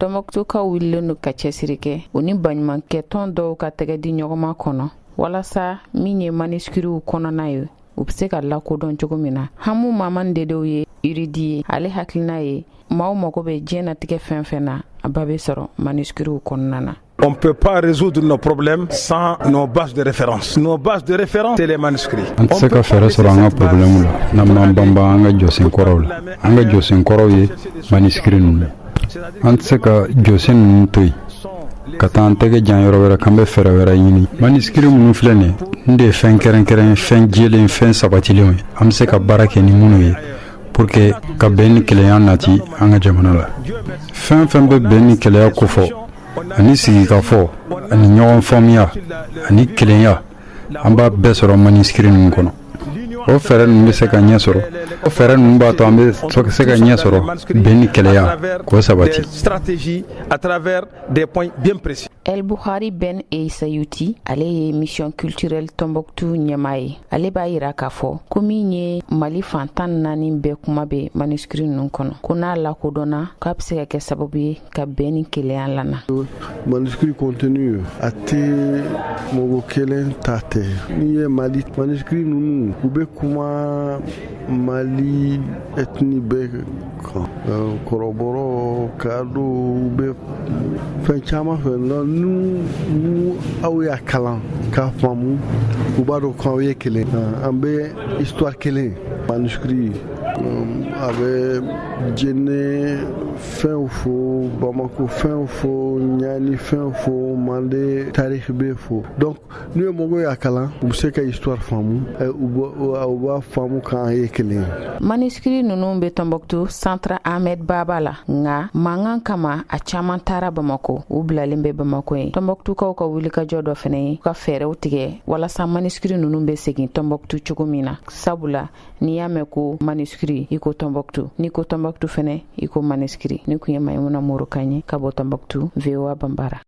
Tɔnbɔkutukaw wulilen don ka cɛsiri kɛ, u ni baɲumankɛtɔn dɔw ka tɛgɛ di ɲɔgɔnma kɔnɔ, walasa min ye maniskiriw kɔnɔna ye, u bɛ se ka lakodɔn cogo min na. Hamu Mamani Dedew ye érudit ye. Ale hakilina ye, maaw mago bɛ diɲɛnatigɛ fɛn fɛn na, a ba bɛ sɔrɔ maniskiriw kɔnɔna na. On ne peut pas résoudre nos problèmes sans nos bases de référence. Nos bases de référence, c'est les manuscrits. An tɛ se ka fɛɛrɛ sɔrɔ an ka problème la n'an m'an banban an ka jɔsen kɔrɔw la. An ka jɔsen kɔrɔw ye manuscrits ninnu ye. An tɛ se ka jɔsen ninnu to yen ka taa an tɛgɛ jan yɔrɔ wɛrɛ k'an bɛ fɛɛrɛ wɛrɛ ɲini. Manuscrits minnu filɛ nin ye, nin de ye fɛn kɛrɛnkɛrɛn, fɛn jɛlen, fɛn sabatilenw ye, an bɛ se ka baara kɛ ni minnu ye pour que ka bɛn ni kelenya nati an ka jamana la. Fɛn fɛn bɛ bɛn ni kelenya kofɔ, ani sigikafɔ, ani ɲɔgɔn faamuya, ani kelenya, an b'a bɛɛ sɔrɔ manuscrits ninnu kɔnɔ. O fɛɛrɛ ninnu bɛ se ka ɲɛ sɔrɔ, o fɛɛrɛ ninnu b'a to an bɛ se ka ɲɛ sɔrɔ bɛn ni kelenya k'o sabati. Stratégie à travers des points bien précis. El Buhari Ben Eisayuti, ale ye Mission culturelle Tombouctou ɲɛmaa ye. Ale b'a yira k'a fɔ ko min ye Mali fan 14 bɛɛ kuma bɛ manuscrit ninnu kɔnɔ, ko n'a lakodɔnna, k'a bɛ se ka kɛ sababu ye ka bɛn ni kelenya lana. Manuscrit contenu a tɛ mɔgɔ kelen ta tɛ. N'i ye Mali manuscrit ninnu, u bɛ kuma Mali ethnie bɛɛ kan, kɔrɔbɔrɔ, kadɔ, u bɛ fɛn caman fɛ. Nu aw y'a kalan k'a faamu, u b'a dɔn k'aw ye kelen, an bɛ histoire kelen. Manuscrit a bɛ Jɛnɛ fɛnw fɔ, Bamako fɛnw fɔ, Ɲani fɛnw fɔ, Mande tarikh bɛ fɔ. Donc n'u ye mɔgɔw y'a kalan, u bɛ se ka histoire faamu, u b'a faamu k'an ye kelen ye. Manuscrit ninnu bɛ Tombouctou, Centre Ahmed Baba la, nka mankan kama, a caman taara Bamako, u bilalen bɛ Bamako ye. Tɔnbɔkutukaw ka wulikajɔ dɔ fɛnɛ ye ka fɛɛrɛw tigɛ walasa manuscrit ninnu bɛ segin Tɔnbɔkutu cogo min na, sabula n'i y'a mɛn ko manuscrit, i ko Tɔnbɔkutu, n'i ko Tɔnbɔkutu fɛnɛ, i ko manuscrit. Ni kun ye Mayimuna Morokan ye ka bɔ Tɔnbɔkutu, VOA Banbara.